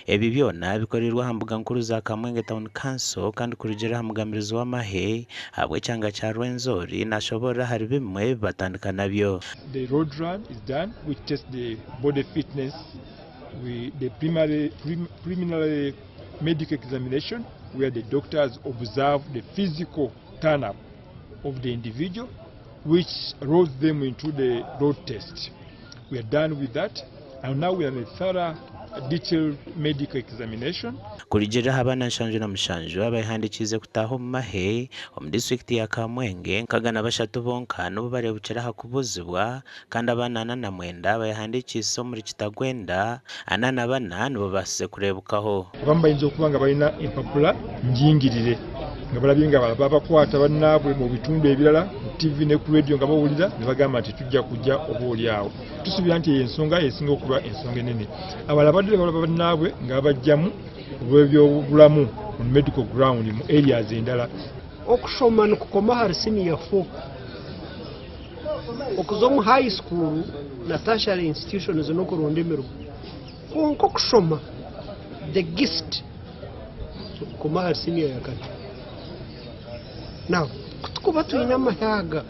Ebi byona bikoreirwe aha mbuga nkuru za Kamwenge Town Council kandi kurugiirira aha mugambirizi w'amahe ahabw'ekyanga kya Rwenzori nashoboorora ahari bimwe ebi batandika nabyo. The road run is done which tests the body fitness, we, the primary, preliminary medical examination where the doctors observe the physical turn up of the individual which rolls them into the road test. We are done with that and now we are in a thorough detailed medical examination. Kurugiirira aha baana 77 abehandikiize kutaaha omu mahe omu disiturikiti ya Kamwenge, 63 bonka nibo bareebukire aha kubuuzibwa kandi abaana 49 abehandikiise omuri Kitagwenda, 44 nibo babaasize kureebukaho. Abamu bayinza okuba nga balina empapula njingirire nga balabye nga babakwata bannaabwe mu bitundu ebirala ku ttivi ne ku leediyo nga bawulira ne bagamba nti tujja kujja oba oli awo. Tusuubira nti eyo ensonga esinga okuba ensonga ennene. Abalala badde balaba bannaabwe nga babajjamu olw'ebyobulamu on medical ground mu areas endala. Okushoma nikukoma ahari siniya fo. Okuza omu high school na tertiary institutions n'okuronda emirimo. Kwonka okushoma the gist nikukoma ahari siniya ya kana. Now ku turikuba twine amahe aga,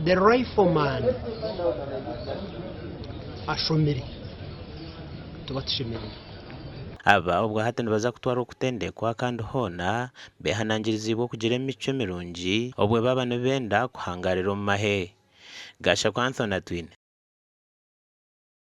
the rifleman ashomire, nituba tushemereirwe. Aba obwahati nibaza kutwarwa okutendekwa kandi hoona behanangiriziibwe okugira emicwe mirungi obwe baaba nibenda kuhangarira omu mahe. Gashakwa Anthony Atwine.